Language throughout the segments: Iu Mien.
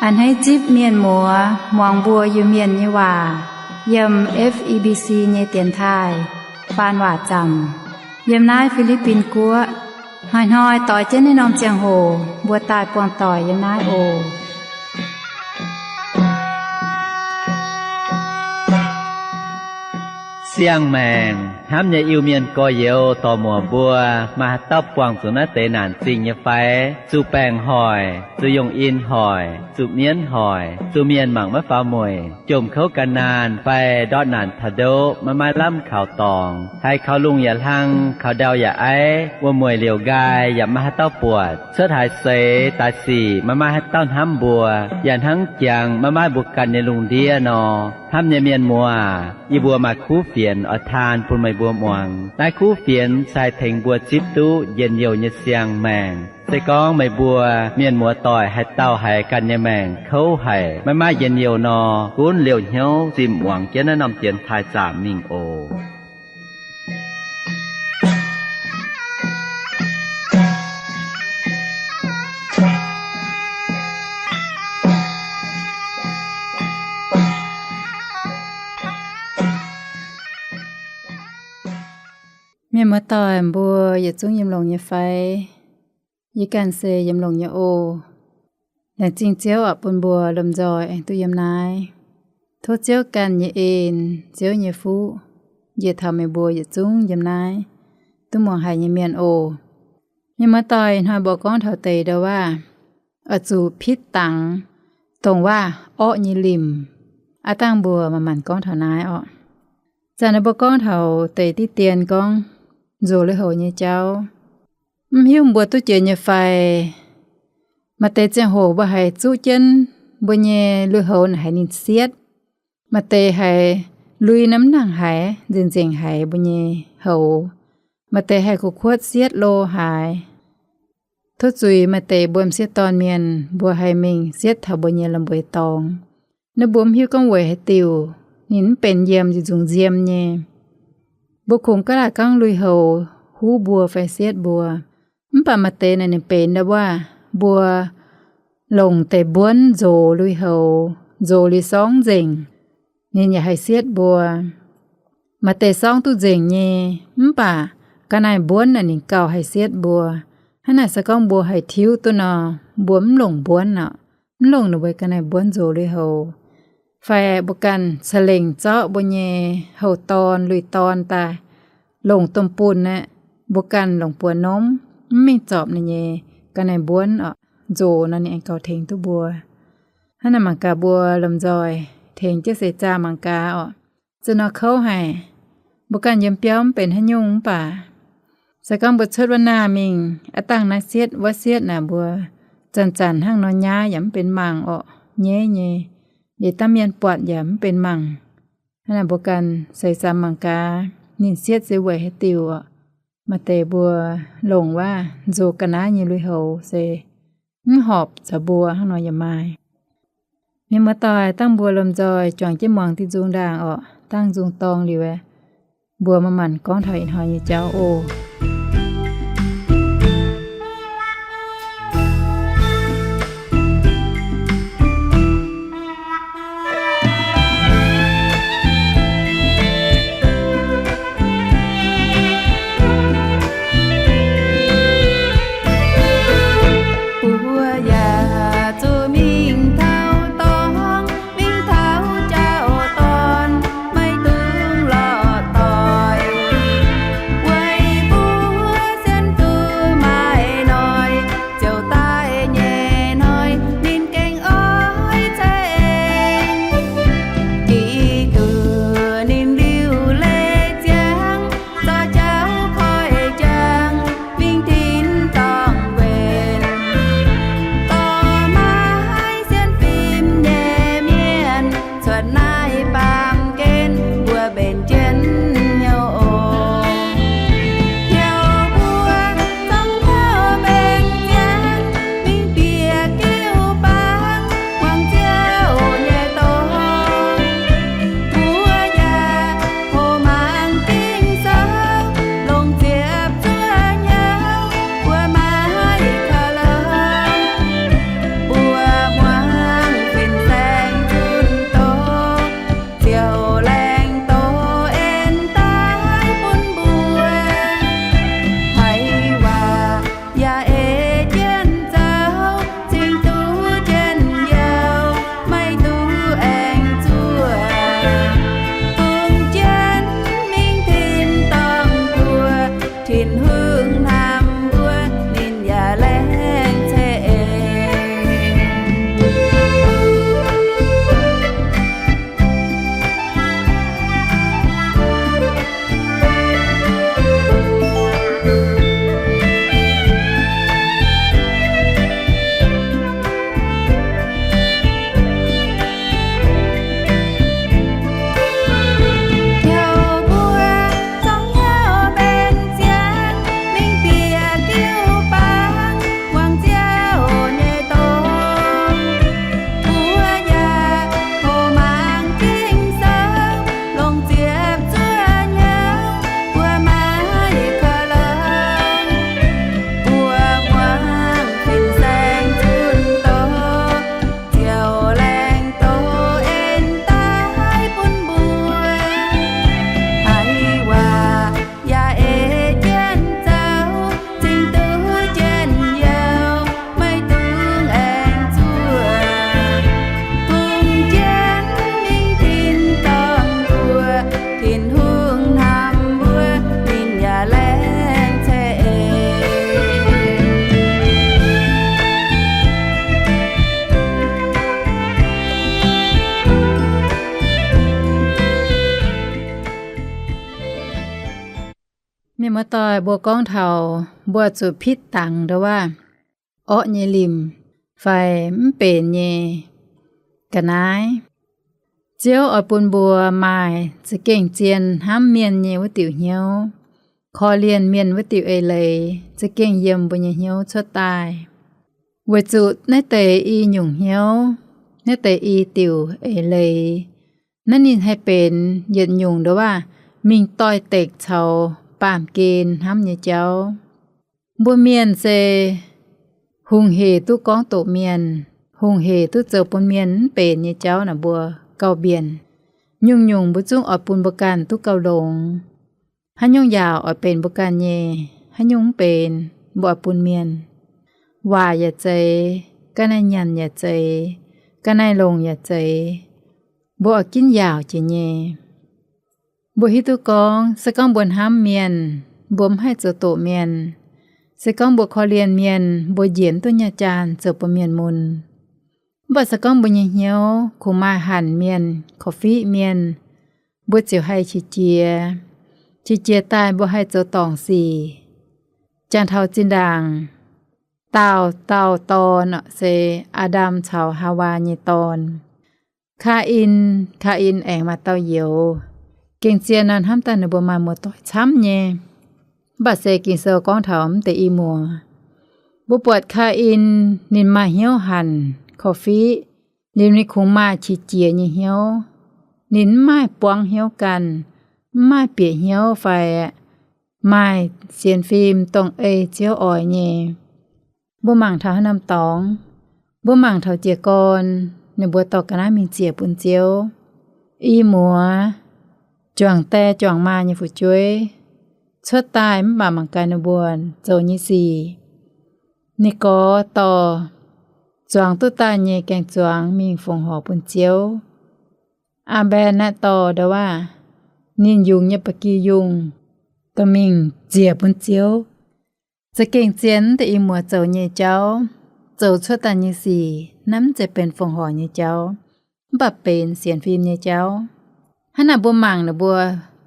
A'hneiv zipv mienh muoz muangx mbuo Iu-Mienh nyei waac yiem F E B C nyei dienx taaih faan waac zaamc, yiem naaiv Fi^li^bin Guoqv. Hnoi-hnoi doix jienv naaiv norm ziangh hoc mbuo daaih buangh doic yiem naaiv oc. Siang-maengc hnamv nyei Iu-Mienh gorx-youz dorc-muoc mbuo, maaih haaix dauh buangh zuqc naaiv deix naanc zingh nyei fai? Zuqc baengc hoic, zuqc yungh in hoic, zuqc mienv hoic, zuqc mienh mangc maiv faaux mueic, jomc kouv gan naanh fai ndortv naanc taux ndoqv maiv maaih lamh kaux dorngx, haiz kaux lungh yaac hlang, kaux ndau yaac aiv, wuom-mueic liouc nqaai yaac maiv maaih haaix dauh buatc, cuotv haaix seix daaih sic maiv maaih haaix dauh hnamv mbuo, yaac hnangv jangx maiv maaih mbuo ganh nyei lungh ndiev nor. Hnamv nyei mienh muoz, yie mbuo maaih kuv fienx oix taan bun meih mbuo muangx. Naaiv kuv fienx se haih tengx mbuo zipv duqv njien-youh nyei siang-maengc. Se gorngv meih mbuo mienh muoz doic haaix dauh haiz ganh nyei maengc kouv haic, maiv maaih njien-youh nor, gunv liouh hnyouv zimh muangx jienv naaiv norm dienx taaih zaamc mingh oc. Mienh muoz-doic mbuo yietc zungv yiem longx nyei fai? Yie ganh se yiem longx nyei oc. Laengz zingh Ziouv oc, bun mbuo lomh nzoih aengx duqv yiem naaiv. Tov Ziouv ganh nyei en, Ziouv nyei fuqv njiec taux meih mbuo yietc zungv yiem naaiv duqv muangx haic nyei mienh oc. Mienh muoz-doic, ih hnoi mbuo gorngv taux deix ndau-waac, oix zuqc pitv dangx dongh waac-orqv nyei limc. Aav dangh mbuo manc-manc gorngv taux naaiv orqc. Zanc naaiv mbuo gorngv taux deix diqv dien gorngv nzox lui-houx nyei jauv. Mv hiuv mbuo duqv jiex nyei fai, maaih deix ziangh hoc mbuo haiz zuqv jienv mbuo nyei lui-houx naaic haiz ninh sietv. Maaih deix haiz lui naaiv mv nangc haiz, nzengc-nzengc haiz mbuo nyei houx. Maaih deix haih kuv kuotv sietv lo haaix. Tov zuiz maaih deix mbuo m'sieqv dorn mienh, mbuo haih mingh sietv taux mbuo nyei la'mbeic dorngx. Naaiv mbuo mv hiuv gorngv weic haaix diuc, ninh mv benx yiem, yietc nzungh nziem nyei. Mbuo kungx gaav laaic gorngv lui-houx huv mbuo fai sietv mbuo. Mv baac maaih deix naaic ninh benx ndau-waac, mbuo longc deix mbuonv nzox lui-houx, nzox liuz sorngv nzengc, ninh yaac haih sietv mbuo. Maaih deix sorngv duqv nzengc nyei, mv baac ga'naaiv mbuonv naaic ninh gauh haih sietv mbuo. Hnangv naaic se gorngv mbuo haih tiuv duqv nor, mbuo mv longc mbuonv orqc, mv longc ninh mbuo ga'naaiv mbuonv nzox lui-houx. Fai mbuo ganh ca'lengc zorqv mbuo nyei houx-dorn lui-dorn daaih longc domh bunh aeqv, mbuo ganh longc buonc norm, mv mingh zorpc ninh nyei ga'naaiv mbuonv orqc, nzox nor ninh aengx gauh tengx duqv mbuo. Hnangv naaic mangc gaax mbuo lomh nzoih tengx jienv seix zaah mangc gaax orqc. Zuqc nor kouv haic, mbuo ganh yiem biauv mv benx haaix nyungc mv baac, se gorngv mbuo cuotv wuov naah mingh, aav dangh naaiv sietv wuov sietv naaic mbuo zanc-zanc hnangv nor nyaav yaac mv benx mangc orqc, nyeiv nyei. Liuz dangh mienh buatc yaac mv benx mangc. Hnangv naaic mbuo ganh seix zaah mangc gaax ninh sietv se weic haaix diuc orqc. Maaih deix mbuo longc waac nzox ga'naaiv nyei lui-houx se mv horpc caux mbuo hnangv nor yaac maaih. Mienh muoz-doic, dangh mbuo lomh nzoih juangc jienv muangx diuh nzung ndaangc orqc. Dangh nzung dorng liuz, mbuo manc-manc gorngv taux ih hnoi nyei jauv oc. Mbuo yaac zuqc mingh taux dorngx, mingh taux jauv-dorn, maiv dungx lorz doic. Weic mbuo sienx duqv maaih noic, ziouc daaih nyei hnoi ninh gengh oix ceix aengx. Da'duqv ninh liuc leiz ziangx, zorqv jauv koiv jangx, mingh tin-dorngh wenc. Dorh maiv sienx fim nyei mienh cuotx naaiv baamh gen, mbuo mbenc jienv hnyouv oc. Hnyouv mbuo zorqv hnyouv mbenc ziangx, mingh bieqc diuh baang, muangx Ziouv nyei dorngx. Mbuo Muoz-doic, mbuo gorngv taux mbuo zuqc pitv dangx ndongc waac orqv nyei limc fai mv benx nyei ga'naaiv. Ziouv oix bun mbuo maaih za'gengh zien hnamv mienh nyei wuov diuc hnyouv, korv-lienh mienh wuov diuc eix leiz za'gengh yiem mbuo nyei hnyouv cuotv daaih. Weic zuqc naaiv deix i nyungc hnyouv, naaiv deix i diuc eix leiz, naaiv ninh haih benx yietc nyungc ndongc waac mingh doix-dekc caux baamh gen hnamv nyei jauv. Mbuo mienh se hungh hec duqv gorngv doqc mienh, hungh hec duqv zoux bun mienh mv benx nyei jauv naaic mbuo gauh mbienc. Nyungc-nyungc mbuo zungv oix bun mbuo ganh duqv gauh longx. Haaix nyungc yaauc oix benx mbuo ganh nyei, haaix nyungc mv benx mbuo oix bun mienh. Waaic yaac zeiz, ga'naaiv nyanc yaac zeiz, ga'naaiv longc yaac zeiz, mbuo oix ginv yaauc jiex nyei. Mbuo hiuv duqv gorngv se gorngv mbuo hnamv mienh, mbuo mv haih zoux doqc mienh. Se gorngv mbuo korv-lienh mienh, mbuo njiec duqv nyei jaanh zoux bun mienh mun. Mv baac se gorngv mbuo nyei hnyouv kungx maaih hanc mienh, korv-fiqv mienh, mbuo ziouc haih qiex jiez. Qiex jiez daaih mbuo haih zoux dorngc sic. Jangx taux zinh ndaangc daauh dauh dorn se Aa^ndam caux Haawaa nyei dorn, Kaa^in. Kaa^in aengx maaih dauh youz. Gengh zien nor hnamv daaih ninh mbuo maaih muoz-doic camv nyei. Mv baac se Ging-Sou gorngv taux mv deix i muoz, mbuo buatc Kaa^in ninh maaih hnyouv hanc korv-fiqv, liuz ninh kungx maaih qiex jiez nyei hnyouv. Ninh mv maaih buangv hnyouv ganh, mv maaih bieqc hnyouv fai maaih sienx fim dongh ei Ziouv oix nyei. Mbuo mangc taux haaix norm dorngx? Mbuo mangc taux jiez gorn, ninh mbuo dorh ga'naaiv mingh ziec bun Ziouv. I muoz, juangc die juangc maa nyei fu'jueiv, cuotv daaih mv baac mangc gaax ninh mbuo zoux nyei sic. Ninh gorx dorh zuangx duqv daaih nyei gaeng-zuangx mingh fongc horc bun Ziouv. Aa^mben naaiv dorh ndongc waac ninh yungz nyei ba'gi yungh dorh mingh ziec bun Ziouv. Za'gengh zien deix i muoz zoux nyei jauv, zoux cuotv daaih nyei sic, naaiv mv zeiz benx fongc horc nyei jauv, mv baac benx sienx fim nyei jauv. Hnangv naaic mbuo mangc ninh mbuo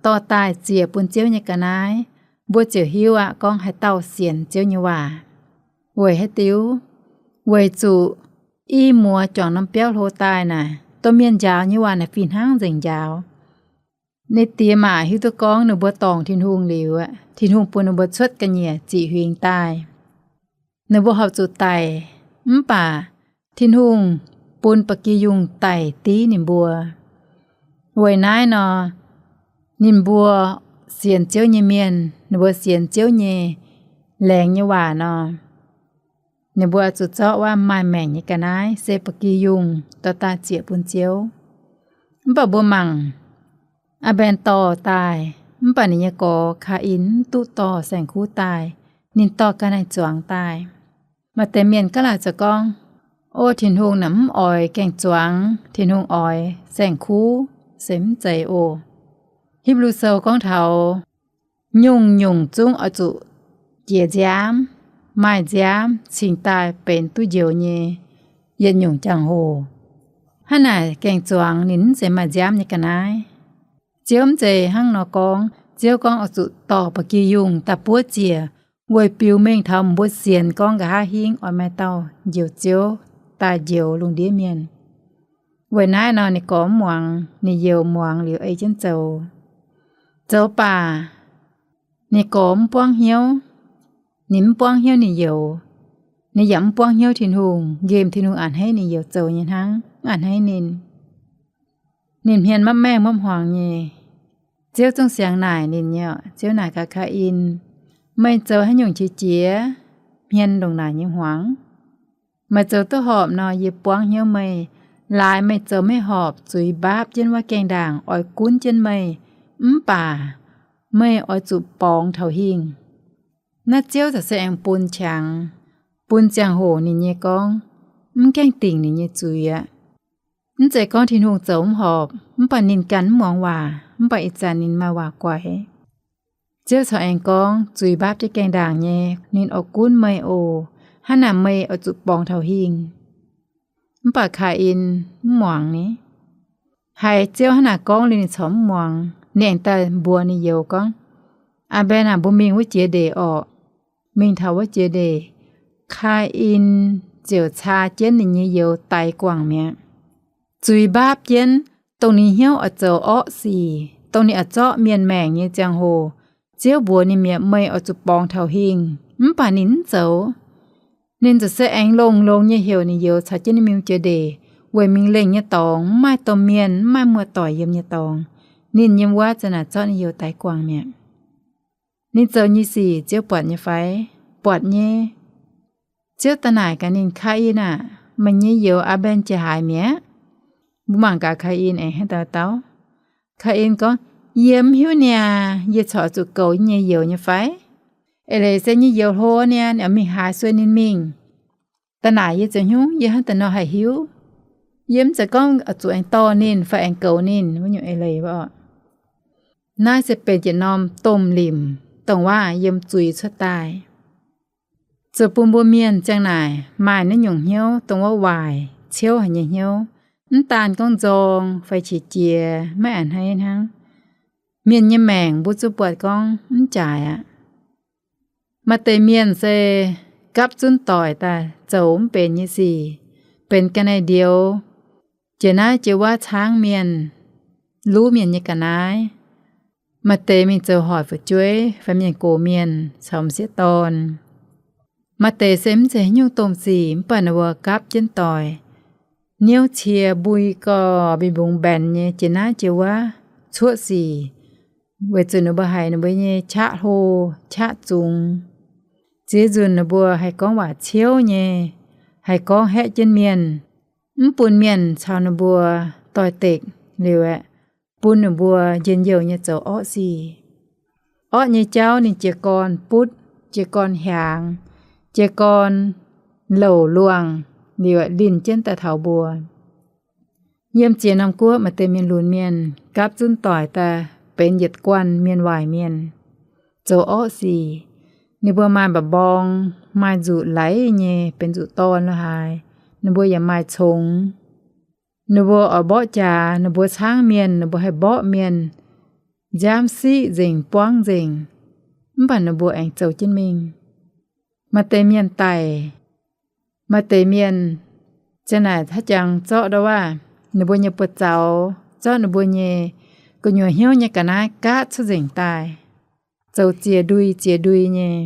dorh daaih ziec bun Ziouv nyei ga'naaiv, mbuo ziouc hiuv aqv gorngv haaix dauh sienx Ziouv nyei waac. Weic haaix diuc? Weic zuqc i muoz juangc norm biauv hlo daaih naaic, domh mienh njaaux nyei waac naaic fih hnangv nzengc njaaux. Ninh diex maac hiuv duqv gorngv ninh mbuo dorngc Tin-Hungh liuz, Tin-Hungh bun ninh mbuo cuotv ga'nyiec ziqc huingx daaih. Ninh mbuo horpc zuqc daic, mv baac Tin-Hungh bun ba'gi yungh daic div ninh mbuo. Weic naaiv nor, ninh mbuo sienx Ziouv nyei mienh, ninh mbuo sienx Ziouv nyei laengz nyei waac nor, ninh mbuo zuqc zorqv wuov maaih maengc nyei ga'naaiv se ba'gi yungh dorh daaih ziec bun Ziouv. Mv baac mbuo mangc, Aa^mben dorh daaih, mv baac ninh nyei gorx Kaa^in mv duqv dorh saeng-kuv daaih, ninh dorh ga'naaiv zuangx daaih. Maaih deix mienh gaav laaic zoux gorngv, O, Tin-Hungh naaic mv oix gaeng-zuangx, Tin-Hungh oix saeng-kuv, se mv zeiz oc. Hipv^lu Sou gorngv taux nyungc-nyungc zungv oix zuqc jiex nziaamv, maaih nziaamv cingx daaih benx duqv njoux nyei yietc nyungc jangx-hoc. Hnangv naaic gaeng-zuangx ninh mv zeiz maaih nziaamv nyei ga'naaiv. Ziouv mv zeiz hnangv nor gorngv. Ziouv gorngv oix zuqc dorh ba'gi yungh daaih buov ziec, weic biux mengh taux mbuo sienx gorngv nqa'haav hingv oix maaih dauh njoux Ziouv daaih njoux lungh ndiev mienh. Weic naaiv nor ninh gorx mv muangx, ninh youz muangx liuz ei jienv zoux. Zoux baac ninh gorx mv buangv hnyouv. Ninh mv buangv hnyouv ninh youz. Ninh yaac mv buangv hnyouv Tin-Hungh, nqemh Tin-Hungh a'hneiv ninh youz zoux nyei hnangv, a'hneiv ninh. Ninh hmien mapv maengh mapv hmuangx nyei. Ziouv zungv siangx naaic ninh nyei. Ziouv naaic gaax Kaa^in, Meih zoux haaix nyungc qiex jiez, hmien ndongc naaic nyei hmuangx? Meih zoux duqv horpc nor, yie buangv hnyouv meih. Laaix meih zoux maiv horpc, zuiz mbaapv jienv wuov gaengh ndaangc oix gunv jienv meih, mv baac meih oix zuqc borngz taux hingh. Naaiv Ziouv za'gengh bun qangx, bun ziangh hoc ninh nyei gorngv, mv gaengh dingc ninh nyei zuiz aqv. Mv zeiz gorngv Tin-Hungh zoux mv horpc, mv baac ninh ganh mv muangx waac, mv baac ih zanc ninh maaih waac guaix. Ziouv corc aengx gorngv, zuiz mbaapv jienv gaengh ndaangc nyei, ninh oix gunv meih oc. Hnangv naaic meih oix zuqc borngz taux hingh. Mv baac Kaa^in mv muangx ni. Haiz Ziouv hnangv naaic gorngv liuz ninh corc mv muangx. Ninh aengx daaih mbuox ninh youz gorngv, Aa^mben aah, mbuo mingh wuov jiex ndeic orqc. Mingh taux wuov jiex ndeic, Kaa^in ziouc caa jienv ninh nyei youz daix guangc mi'aqv. Zuiz mbaapv jienv, dongh ninh hnyouv oix zoux orqv sic, dongh ninh oix zorqv mienh maengc nyei ziangh hoc, Ziouv mbuox ninh mi'aqv, meih oix zuqc borngz taux hingh. Mv baac ninh mv zoux. Ninh ziouc se aengx longx-longx nyei heuc ninh youz caux jienv ninh mingh jiex ndeic, weic mingh lengh nyei dorngx, mv maaih domh mienh, mv maaih muoz-doic yiem nyei dorngx. Ninh yiem wuov zanc naaic zorqv ninh youz daix guangc mi'aqv. Ninh zoux nyei sic Ziouv buatc nyei fai? Buatc nyei. Ziouv daaih naaic gaax ninh, Kaa^in aah, meih nyei youz Aa^mben jiex haaix mi'aqv? Mbuo mangc gaax Kaa^in aengx hnangv haaix nor dau. Kaa^in gorngv, Yie mv hiuv niaa, yie corc zuqc goux yie nyei youz nyei fai? Eix leiz se nyei youz hlo niaa, ninh oix mingh haaix sueih ninh mingh. Daaih naaic yie zoux haaix nyungc, yie hnangv haaix nor haih hiuv? Yie mv zeiz gorngv oix zuqc aengx dorh ninh fai aengx goux ninh wuov nyungc eix leiz wuov orqc. Naaiv se benx yietc norm domh limc, dongh waac yiem zuiz cuotv daaih. Ziouc bun mbuo mienh ziang naaic maaih naaiv nyungc hnyouv, dongh wuov waaic ciouv haic nyei hnyouv. Mv daan gorngv nzorng fai qiex jiez maiv a'hneiv hnangv. Mienh nyei maengc mbuo zuqc buatc gorngv mv jaaix aqv. Maaih deix mienh se gapv zunv doic daaih zoux mv benx nyei sic, benx ga'naaiv-ndioux, jiex naaiv jiex wuov caangv mienh, luv mienh nyei ga'naaiv. Maaih deix mingh zoux hoic fu'jueiv fai mienh gox mienh caux m'sieqv dorn. Maaih deix se mv zeiz haaix nyungc domh sic, mv baac ninh mbuo gapv jienv doic, niouv cie mbui gorx mbiungc-mbiungc mbenc nyei jiex naaiv jiex wuov cuoqv sic, weic zuqc ninh mbuo haiz ninh mbuo nyei qaqv hlo, qaqv zungx. Ziex nzunc ninh mbuo haih gorngv waac ciouv nyei, haih gorngv haeqv jienv mienh, mv bun mienh caux ninh mbuo doix-dekc liuz aeqv, bun ninh mbuo njien-youh nyei zoux orqv sic. Orqv nyei jauv ninh jiez gorn butv, jiez gorn hiaangx, jiez gorn louc luangh liuz aeqv, linh jienv daaih taux mbuo. Yiem ziex norm guoqv maaih deix mienh lunx mienh gapv zunv doic daaih benx yietc guanh mienh waaic mienh, zoux orqv sic. Ninh mbuo maaih mba'mborng, maaih nzuqc laiz nyei, benx nzuqc dorn lo haaix. Ninh mbuo yaac maaih congx. Ninh mbuo oix mborqv jaax, ninh mbuo caangv mienh, ninh mbuo haih mborqv mienh, nziaamv siqv nzengc, buangv nzengc, mv baac ninh mbuo aengx zoux jienv mingh. Maaih deix mienh daic, maaih deix mienh ziang naaic haaix jangx zorqv ndau waac, ninh mbuo nyei buoz-zaux, zorqv ninh mbuo nyei gu'nyuoz hnyouv nyei ga'naaiv gaatv cuotv nzengc daaih, zoux ziex ndui ziex ndui nyei.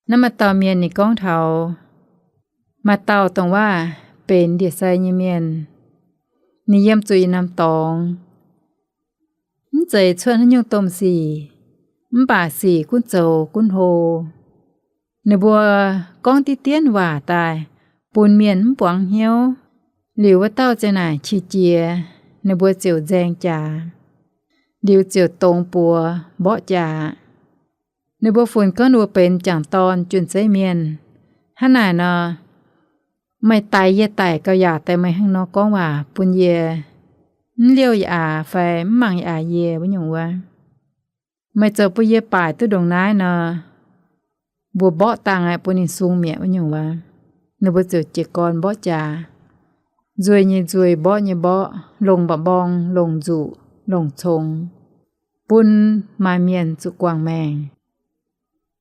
Naaiv maaih dauh mienh ninh gorngv taux maaih dauh dongh waac benx ndie-sai nyei mienh, ninh yiem zuqc yietc norm dorngx, mv zeiz cuotv haaix nyungc domh sic, mv baac sic gunv zoux gunv hlo. Ninh mbuo gorngv diqv dienv waac daaih, bun mienh mv buangv hnyouv. Liuz wuov dauh ziang naaic qiex jiez, ninh mbuo ziouc nzaeng jaax, liuz ziouc dongz buoz mborqv jaax. Ninh mbuo funx gorngv ninh mbuo benx jangc dorn juonh zeiv mienh. Hnangv naaic nor, meih daix yie daic gauh yaac daaih meih hnangv nor gorngv waac bun yie, mv liouh yaac fai mv mangc yaac yie wuov nyungc wuov. Meih zoux bun yie baaic duqv ndongc naaiv nor, mbuo mborqv dangh aqv, bun ninh sung mi'aqv wuov nyungc wuov. Ninh mbuo ziouc jiez gorn mborqv jaax. Nzueih nyei nzueih, mborqv nyei mborqv, longc mba'mborng, longc nzuqc, longc congx, bun maaih mienh zuqc guangc maengc.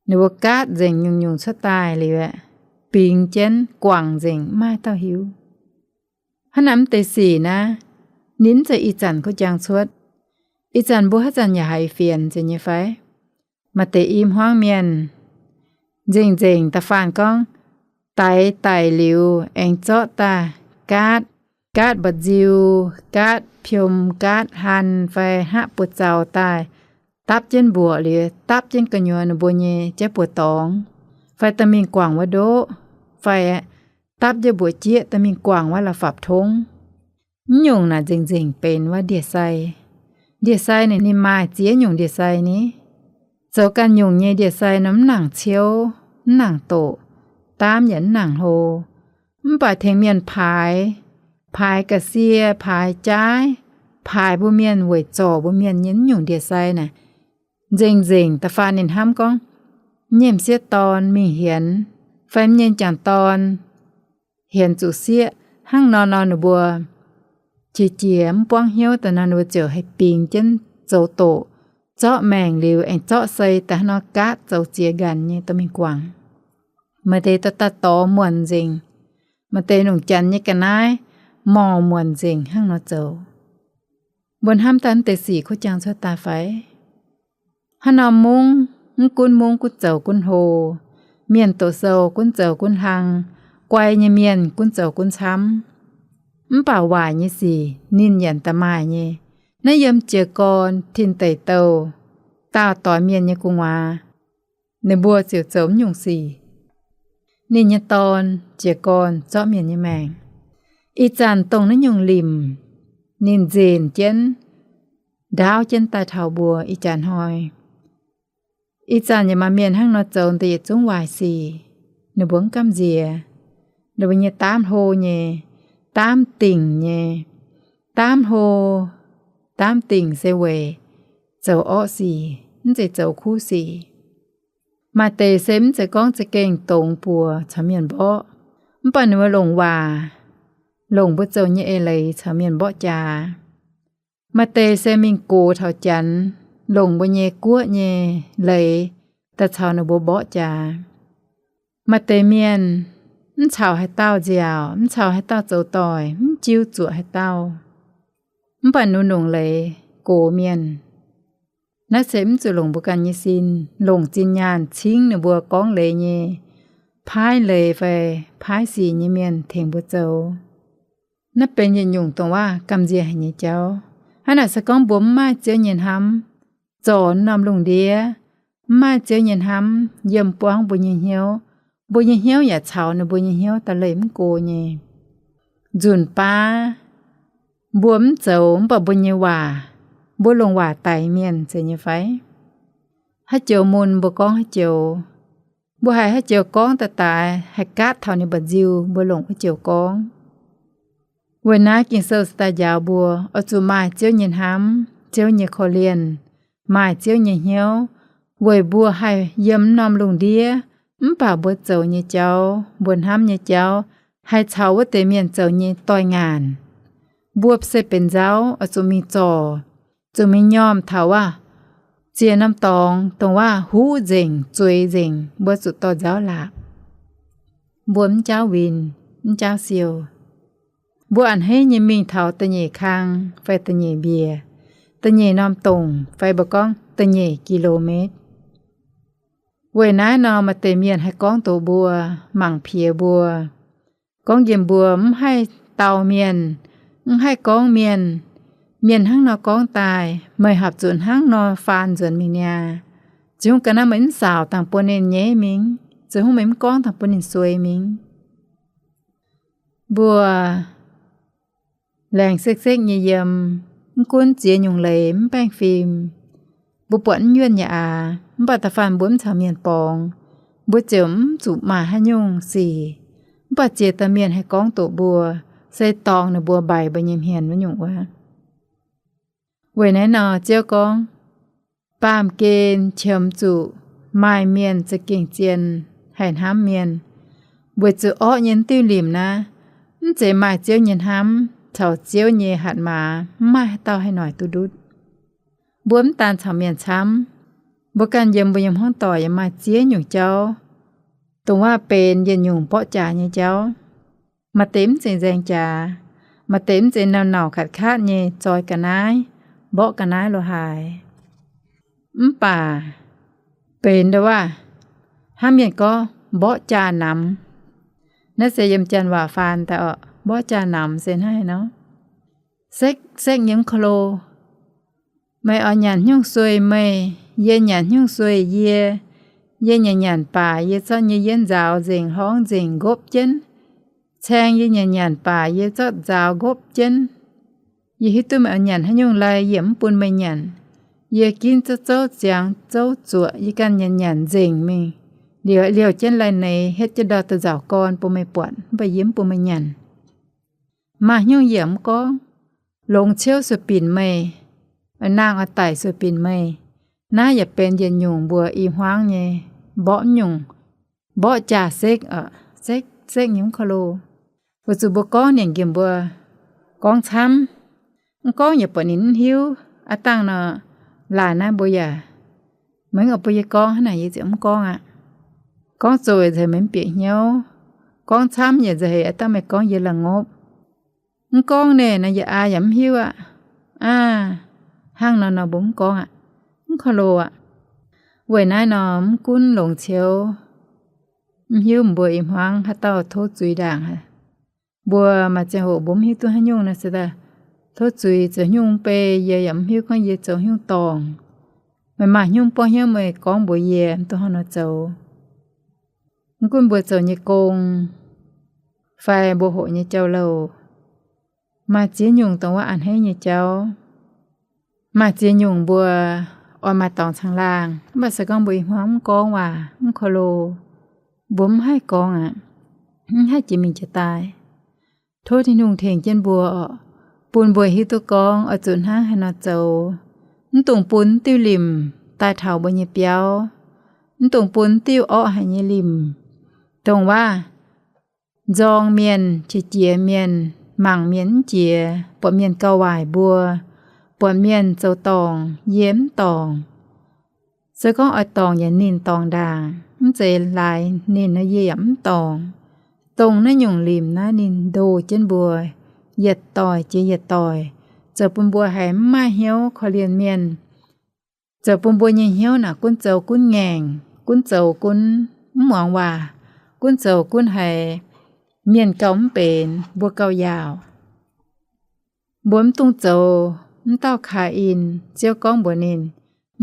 Ninh mbuo gaatv nzengc nyungc-nyungc cuotv daaih liuz aeqv, bingx jienv guangc nzengc, mv maaih dauh hiuv. Hnangv naaic mv deix sic naaiv, ninh mv zeiz ih zanc kuv jangx cuotv. Ih zanc mbuo haaix zanc yaac haiz fienx nzengc nyei fai? Maaih deix i hmuangv mienh nzengc-nzengc da'faanh gorngv daix daic liuz aengx zorqv daaih gaatv, gaatv mba'nziu, gaatv piom, gaatv han fai hngaqv buoz-zaux daaih, dapv jienv mbuoqc liuz dapv jienv gu'nyuoz ninh mbuo nyei jaiv buoz dorngx, fai dorh mingh guangc wuov ndoqv, fai dapv jienv mbuoqc jieqv dorh mingh guangc wuov la'fapv tongv. Mv nyungc naaic nzengc-nzengc benx wuov ndie-sai. Ndie-sai naaic ninh maaih ziex nyungc ndie-sai ni. Zoux ganh nyungc nyei ndie-sai nor mv nangc ciouv, mv nangc doqc, daamv yaac mv nangc hlo. Mv baac tengx mienh paaix, paaix ga'sie, paaix jaaiv, paaix mbuo mienh weic zorc mbuo mienh nyei mv nyungc ndie-sai naaic, nzengc-nzengc da'faanh ninh hnamv gorngv, nyei m'sieqv dorn mingh hienx, fai nyei jangc dorn hienx zuqc sieqv hnangv nor nor, ninh mbuo qiex jiez mv buangv hnyouv daaih nor, ninh mbuo ziouc haih bingx jienv zoux doqc, zorqv maengc liuz aengx zorqv sei daaih hnangv nor gaatv zoux ziex nqanx nyei dorh mingh guangc. Maaih deix daaih daaih dorh muonc nzengc, maaih deix longc janx nyei ga'naaiv morh muonc nzengc hnangv nor zoux. Mbuo hnamv daaih mv deix sic kuv jangx cuotv daaih fai? Hnangv nor mungv, mv gunv mungv gunv zoux gunv hlo, mienh doqc sou gunv zoux gunv hlang, guai nyei mienh gunv zoux gunv camv. Mv baac waaic nyei sic ninh yaac da'maaih nyei. Naaiv yiem jiez gorn tin deic douh, daauh doix mienh nyei gu'nguaaz, ninh mbuo ziouc zoux mv nyungc sic. Ninh nyei dorn jiez gorn zorqv mienh nyei maengc. Ih zanc dongh naaiv nyungc limc ninh nzenc jienv, ndaauv jienv daaih taux mbuo ih jaax hnoi. Ih zanc yaac maaih mienh hnangv nor zoux deix yietc zungv waaic sic. Ninh mbuo mv gamh nziex. Ninh mbuo nyei daamv hlo nyei, daamv dingc nyei, daamv hlo, daamv dingc se weic zoux orqv sic, mv zeiz zoux kuv sic. Maaih deix se mv zeiz gorngv za'gengh dongz buoz caux mienh mborqv, mv baac ninh mbuo longc waac, longc mbuo zoux nyei eix leiz caux mienh mborqv jaax. Maaih deix se mingh gox taux Janx, longc mbuo nyei guoqv nyei leiz daaih caux ninh mbuo mborqv jaax. Maaih deix mienh mv caux haaix dauh nziaauc, mv caux haaix dauh zoux doic, mv jiu zuoqc haaix dauh, mv baac ninh longc leiz gox mienh. Naaiv se mv zuqc longc mbuo ganh nyei sin, longc zinh nyaanh cingv ninh mbuo gorngv leiz nyei, paaiv leiz fai paaiv sic nyei mienh tengx mbuo zoux. Naaiv benx yietc nyungc dongh waac gamh nziex haic nyei jauv. Hnangv naaic se gorngv mbuo mv maaih Ziouv nyei hnamv, zorc norm lungh ndiev, mv maaih Ziouv nyei hnamv yiem buangv mbuo nyei hnyouv, mbuo nyei hnyouv yaac caux ninh mbuo nyei hnyouv da'leih mv go nyei. Nzunc baav mbuo mv zoux mv baac mbuo nyei waac, mbuo longc waac daix mienh zeiz nyei fai? Haaix joux mun mbuo gorngv haaix joux. Mbuo haiz haaix joux gorngv daaih daaix, haih gaatv taux ninh mbu'nziu, mbuo longc wuov joux gorngv. Weic naaiv Ging-Sou se daaih njaaux mbuo oix zuqc maaih Ziouv nyei hnamv, Ziouv nyei korv-lienh, maaih Ziouv nyei hnyouv, weic mbuo haih yiem norm lungh ndiev, mv baac mbuo zoux nyei jauv, mbuo hnamv nyei jauv, haih caux wuov deix mienh zoux nyei doix-ngaanc. Mbuo se benx nzauv oix zuqc mingh zorc, zuqc mingh nyormh taux waac, ziex norm dorngx dongh waac huv nzengc, zueiz nzengc, mbuo zuqc dorh nzauv laapc. Mbuo mv jaauv win, mv jaauv siou. Mbuo a'hneiv nyei mingh taux da'nyeic kang fai da'nyeic mbiec, da'nyeic norm dongc fai mbuo gorngv da'nyeic ki^lo^met. Weic naaiv nor maaih deix mienh haih gorngv doqc mbuo, mangc piex mbuo, gorngv nqemh mbuo mv haih dau mienh, mv haih gorngv mienh. Mienh hnangv nor gorngv daaih, meih horpc zuqc hnangv nor faan nzuonx mingh niaa. Ziouc hungh ga'naaiv meih mv saaux dangh bun ninh nyeiv mingh, ziouc hungh meih mv gorngv dangh bun ninh suei mingh. Mbuo laengz sekv-sekv nyei yiem, mv gunv ziex nyungc leiz mv baengh fim, mbuo buatc mv yuonh yaac aax, mv baac da'faanh mbuo mv caux mienh borngz, mbuo ziouc mv zuqc maaih haaix nyungc sic. Mv baac ziex dauh mienh haih gorngv doqc mbuo, se dorngx ninh mbuo mbaix mbuo nyei hmien wuov nyungc wuov. Weic naaiv nor Ziouv gorngv, baamh gen qiemx zuqc maaih mienh za'gengh zien haih hnamv mienh, weic zuqc orqv nyei diuh limc naaiv, mv zeiz maaih Ziouv nyei hnamv caux Ziouv nyei hatc maaz mv maaih haaix dauh haih noic duqv ndutv. Mbuo mv daan caux mienh camv, mbuo ganh yiem mbuo nyei hmuangv doic yaac maaih ziex nyungc jauv, dongh waac benx yietc nyungc mborqv jaax nyei jauv. Maaih deix mv zeiz nzaeng jaax, maaih deix mv zeiz nauc-nauc katv-katv nyei zoi ga'naaiv, mborqv ga'naaiv lo haaix. Mv baac benx ndau waac, hnangv mienh gorngv mborqv jaa-namx. Naaiv se yiem janx waac faan daaih orqc, mborqv jaa-namx se hnangv haaix nor. Sekv, sekv nyei mv ko lo. Meih oix nyanc haaix nyungc sueih meih, yie nyanc haaix nyungc sueih yie. Yie nyanc nyanc baac yie zorqv nyei yienv nzaaux nzengc, hlorngv nzengc, nqopv jienv. Caeng yie nyanc nyanc baac yie zorqv nzaaux nqopv jienv. Yie hiuv duqv meih oix nyanc haaix nyungc lai, yie mv bun meih nyanc. Yie ginv zouv zouv ziangx zouv zuoqc, yie ganh nyanc nyanc nzengc mingh. Liouh liouh jienv lai-neix, hietv jienv ndau da'nzauc gorn bun meih buatc, mv baac yie mv bun meih nyanc. Maaih haaix nyungc yie mv gorngv, longx ciouv sueih binc meih, naang oix daic sueih binc meih. Naaiv yaac benx yietc nyungc mbuo i hmuangv nyei mborqv nyungc, mborqv jaa-sekv, sekv, sekv nyei mv ko lo. Weic zuqc mbuo gorngv ninh nqemh mbuo gorngv camv, mv gorngv yaac buatc ninh mv hiuv. Aav dangh nor, laaic naaiv mbuo yaac, meih mv oix bun yie gorngv hnangv naaic yie ziouc mv gorngv aqv. Gorngv zoqc nzengc meih mv bieqc hnyouv. Gorngv camv yaac nzengc, aa, dangh meih gorngv yie la'ngopv. Mv gorngv naaic nor yie aa yaac mv hiuv aqv. Aa, hnangv nor nor mbuo mv gorngv aqv. Mv korv-loz aqv. Weic naaiv nor mv gunv longc ceux, mv hiuv mbuo ih hmuangv haaix dauh tov zuiz ndaangc. Mbuo maaih ziangh hoc mbuo mv hiuv duqv haaix nyungc nor se daaih tov zuiz zoux nyungc bei, yie yaac mv hiuv gorngv yie zoux nyungc dorngc. Meih maaih nyungc borqv hnyouv meih gorngv mbuox yie, mv duqv hnangv nor zoux. Mv gunv mbuo zoux nyei gong fai mbuo hoqc nyei jauv-louc, maaih ziex nyungc dongh wuov a'hneiv nyei jauv. Maaih ziex nyungc mbuo oix maaih dorngx caangh laangh, mv baac se gorngv mbuo ih hmuangv mv gorngv waac, mv korv-loz, mbuo mv haih gorngv aqv. Mv haih jiex mingh jiex daaih. Tov Tin-Hungh tengx jienv mbuo oc, bun mbuo hiuv duqv gorngv oix zuqc hnangv haaix nor zoux. Mv dungx bun diuh limc daaih taux mbuo nyei biauv. Mv dungx bun diuh orqv haic nyei limc, dongh waac nzorng mienh, qiex jiez mienh, mangc mienh mv jiex, buatc mienh gauh waaic mbuo, buatc mienh zoux dorngc yie mv dorngc. Se gorngv oix dorngc yaac ninh dorngc ndaangc, mv zeiz laaix ninh nor yie yaac mv dorngc. Dongh naaiv nyungc limc naaiv ninh ndoh jienv mbuo yietc doic jiex yietc doic, zoux bun mbuo haiz mv maaih hnyouv korv-lienh mienh, zoux bun mbuo nyei hnyouv naaic gunv zoux gunv ngaengc, gunv zoux gunv mv muangx waac, gunv zoux gunv haiz mienh gauh mv benx, mbuo gauh yaauc. Mbuo mv dungx zoux mv dauh Kaa^in. Ziouv gorngv mbuox ninh,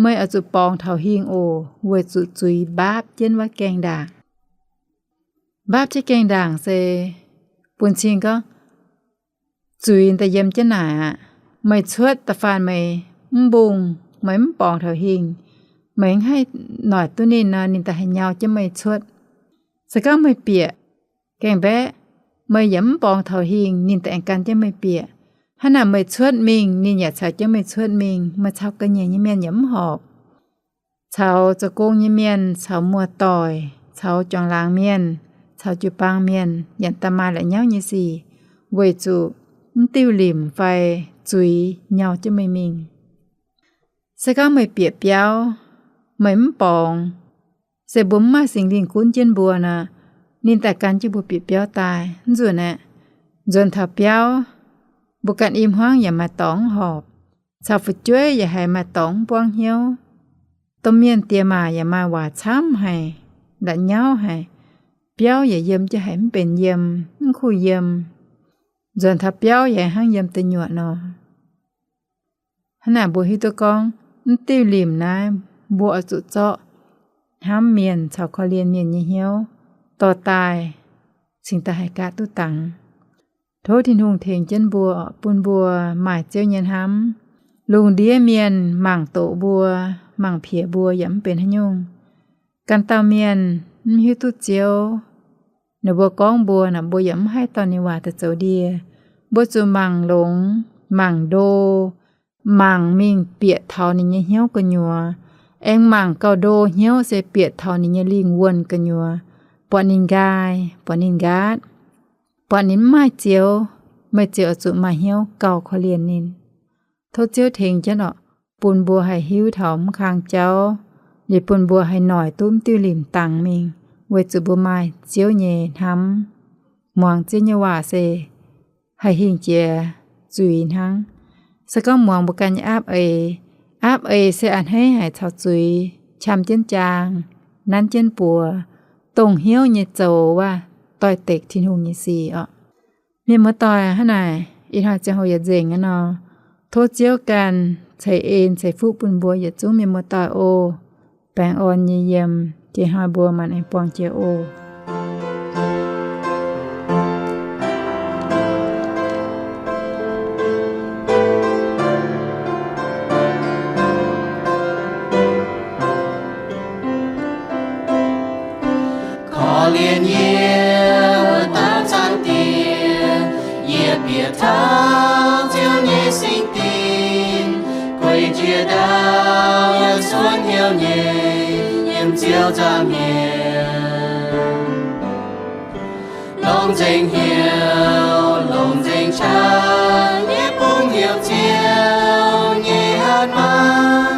meih oix zuqc borngz taux hingh oc, weic zuqc zuiz mbaapv jienv wuov gaengh ndaangc. Mbaapv jienv gaengh ndaangc se bun cing gorngv zuiz daaih yiem jienv naaic aqv. Meih cuotv da'faanh meih mv mbungh, meih mv borngz taux hingh, meih mv haih noic duqv ninh nor, ninh daaih haih nyau jienv meih cuotv. Se gorngv meih bieqc gaengh mbaeqv, meih yaac mv borngz taux hingh, ninh daaih aengx gan jienv meih bieqc. Hnangv naaic meih cuotv mingh, ninh yaac caux jienv meih cuotv mingh. Meih caux ga'nyiec nyei mienh yaac mv horpc. Caux zoux gong nyei mienh, caux muoz-doic, caux juangc laangz mienh, caux jiu-baang mienh yaac da'maaih la'nyauv nyei sic, weic zuqc mv diuh limc fai zuiz nyau jienv meih mingh. Se gorngv meih bieqc biauv, meih mv borngz, se mbuo mv maaih Singx Lingh gunv jienv mbuo nor, ninh daaih gan jienv mbuo bieqc biauv daaih. Mv nzunc aeqv, nzuonx taux biauv, mbuo ganh i hmuangv yaac maaih dorngx mv horpc, caux fu'jueiv yaac haiz maaih dorngx mv buangv hnyouv, domh mienh diex maac yaac maaih waac camv haic, la'nyauv haic, biauv yaac yiem jienv haic mv benx yiem, mv kuh yiem, nzuonx taux biauv yaac hnangv yiem deic nyuoqc nor. Hnangv naaic mbuo hiuv duqv gorngv mv diuh limc naaiv mbuo oix zuqc zorqv hnamv mienh caux korv-lienh mienh nyei hnyouv dorh daaih cingx daaih haih gaatv duqv dangx. Tov Tin-Hungh tengx jienv mbuo, bun mbuo maaih Ziouv nyei hnamv. Lungh ndiev mienh mangc doqc mbuo, mangc piex mbuo yaac mv benx haaix nyungc. Ganh dauh mienh mv hiuv duqv Ziouv, ninh mbuo gorngv mbuo naaic, mbuo yaac mv haih dorh ninh waac daaih zoux ndie. Mbuo zuqc mangc longx, mangc ndo, mangc mingh bieqc taux ninh nyei hnyouv gu'nyuoz. Aengx mangc gauh ndo hnyouv se bieqc taux ninh nyei lingh wuonh gu'nyuoz, buatc ninh nqaai, buatc ninh nqaatv, buatc ninh mv maaih Ziouv, meih ziouc oix zuqc maaih hnyouv gauh korv-lienh ninh. Tov Ziouv tengx jienv oc, bun mbuo haih hiuv taux mv kang jauv, liuz bun mbuo haih noic duqv mv diuh limc dangx mingh, weic zuqc mbuo maaih Ziouv nyei hnamv. Muangx Ziouv nyei waac se haih hingh jiex zuiz hnangv. Se gorngv muangx mbuo ganh nyei aapv eix, aapv eix se a'hneiv haic caux zuiz, qam jienv jaang, nanv jienv buoz, dongh hnyouv nyei zoux waac, doix-dekc Tin-Hungh nyei sic oc. Mienh muoz-doic, hnangv naaic ih hnoi ziangh hoc yietc nzengc aqv nor, tov Ziouv ganh ceix en ceix fuqv bun mbuo yietc zungv mienh muoz-doic oc. Baengh orn nyei yiem, jiex hnoi mbuo maanc aengx buangh jiex oc. Korv-lienh yie wuov dauh Zaangc Diex, yie bieqc taux Ziouv nyei singx dinc, gueic jiex ndau yaac cuotv hnyouv nyei yiem Ziouv nzangc mienh. Longc nzengc hnyouv, longc nzengc qaqv, yie bungx heuc Ziouv nyei hatc maaz.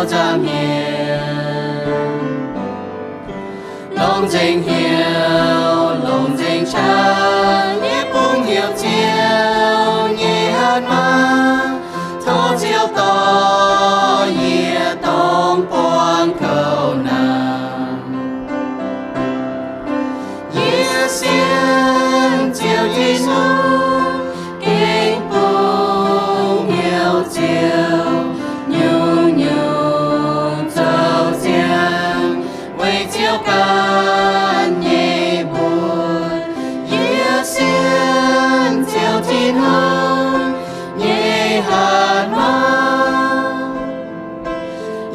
nzangc hnyouv, longc nzengc hnyouv, longc nzengc qaqv nyei bungx heuc Ziouv nyei hatc maaz. Tov Ziouv dorh yie dongh buangh kouv naaic. Yie sienx Ziouv Tin-Hungh, gengh bungx heuc Ziouv nyungc-nyungc zoux ziangx weic Ziouv ganh nyei mbuox. Yie sienx Ziouv Tin-Hungh nyei hatc maaz.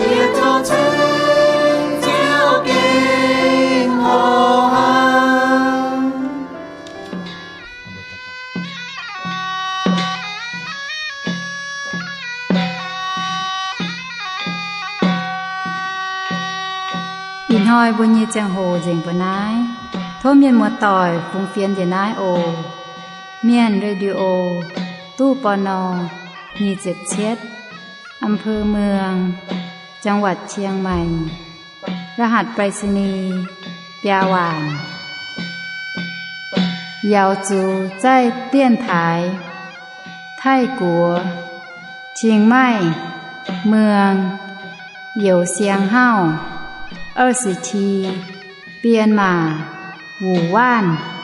Yie tov ceng Ziouv gengh hoz hnangv. Ih hnoi mbuo nyei ziangh hoc nzengc mbuo naaiv. Tov mienh muoz-doic fungx fienx njiec naaiv oc. Mienh Radio, ตู้ ปณ. nyic ziepc cietv, อำเภอเมือง จังหวัดเชียงใหม่ รหัสไปรษณีย์ biaa waanc. Yaux zuqc zaih dienx taaix Taiv-Guoqv, Chiang Mai, Muang, Youz Siang Hauv, 二十七, Bienh Maac, Wuonh Waanc.